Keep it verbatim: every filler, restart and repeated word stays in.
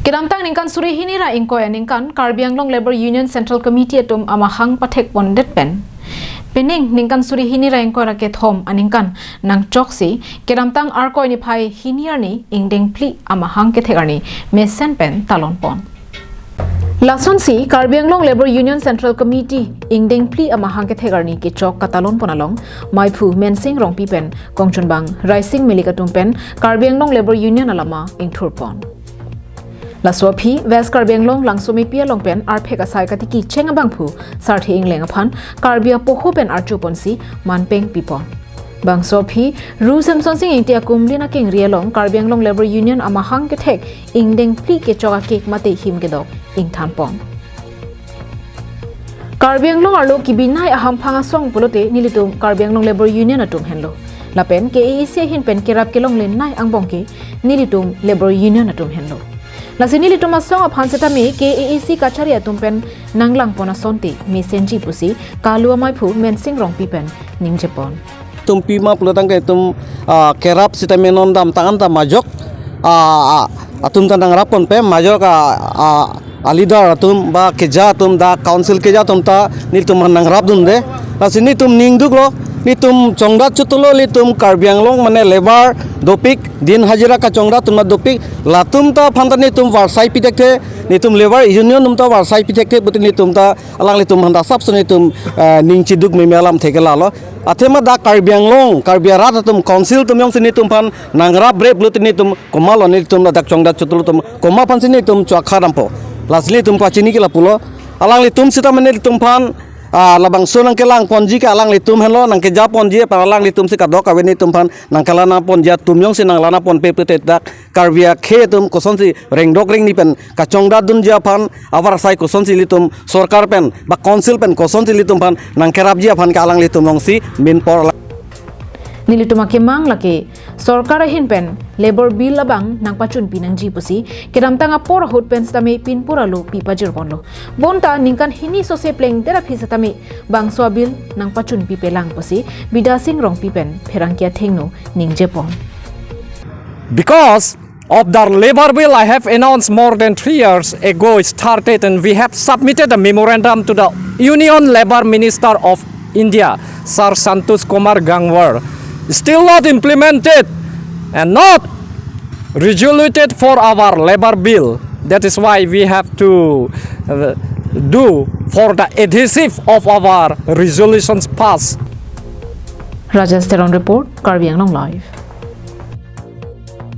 Kedamtang ningkan suri hini ra ingkoi aningkan Karbi Anglong Labour Union Central Committee atum amahang pathek pondet pen, penang ningkan suri hini ra ingkoi ra kethom aningkan nangchoksi kedamtang Arkoi niphai hini arni ingdeng phli amahang kethek arni mesen pen talon pon. Lasonsi Karbi Anglong Labour Union Central Committee ingdeng phli amahang kethek arni kechok katalon pon along maiphu Mensing Rongpi pen kongchunbang Raising Milik atum pen Karbi Anglong Labour Union alama ingthur pon. Laso aphi West Karbi Anglong Langsomepi along pen arphek asai katiki cheng abangphu Sarthe Ingleng aphan Karbi apoho pen archo ponsi manpeng pipon. Bangso aphi Ru Semsonsing Ingti akumlin akengri along Karbi Anglong Labour Union amahang kethek ingdeng phli kechok akek mate him kedok ingthan pon. Karbi Anglong arlo kibinai ahamphang asong pulote nelitum Karbi Anglong Labour Union atum henlo. Lapen K A A C ahin pen kerap kelonglenei angbong ke nelitum Labour Union atum henlo. Lasi nelitum asong aphan setame K A A C kachari atum pen nanglang pon asonte mesenji pusi kalu amaiphu Mensing Rongpi pen ningje pon. Tum pima pulotangte tum, ah, kerap sitame non dam tangan ta majok, ah, ah, atum ta nangrap ponpe majok, ah, ah, a leader atum ba keja atum, dak council keja atum ta nelitum nangrap dunde. Lasi nelitum ningduklo, nelitum chongdat chotolo, nelitum Karbi Anglong mane labour dopik, din hajira kachongdat atum ta dopik, latum ta aphan ta nelitum varsai pithekthe, nelitum labour union atum ta varsai pithekthe, pute nelitum ta alanglitum aphan ta asapso nelitum, eh, ning chiduk meme alamthe ke lalo. Athema dak Karbi Anglong, Karbi arat atum, council atum jongsi nelitum aphan nangrap bre pulote nelitum komatlo, nelitum ladak chongdat chotolo atum komat aphansi nelitum chokha dampo. Lasi nelitum pachini ke lapulo. Alanglitum sitame nelitum aphan, ah, labangso nangkelang ponji ke alanglitum henlo, nangkeja ponji aphan alanglitum si kadokave nelitum aphan nangkelang ponji atum jongsi nanglang ponpe pute dak Karbi akhei atum kosonsi rengdok rengni pen kachongdat dunji aphan avarsai kosonsi nelitum sorkar pen ba council pen kosonsi nelitum aphan nangkerapji aphan ke alanglitum jongsi min por. Nelitum akemang lake sorkar ahin pen labour bill abang nangpachunpi nangji pusi kedamtang apor ahut pen setame pinpur alo pi pajir ponlo. Bonta ningkan hini sose plengdet aphi setame bangso abill nangpachunpipelang pusi Bidya Sing Rongpi pen pherangke athengno ningje pon. Because of the labour bill I have announced more than three years ago started, and we have submitted a memorandum to the Union Labour Minister of India, Sir Santosh Kumar Gangwar. Still not implemented and not resoluted for our labour bill. That is why we have to, uh, do for the adhesive of our resolutions passed. Rajesh Teron report, Karbi Anglong Live.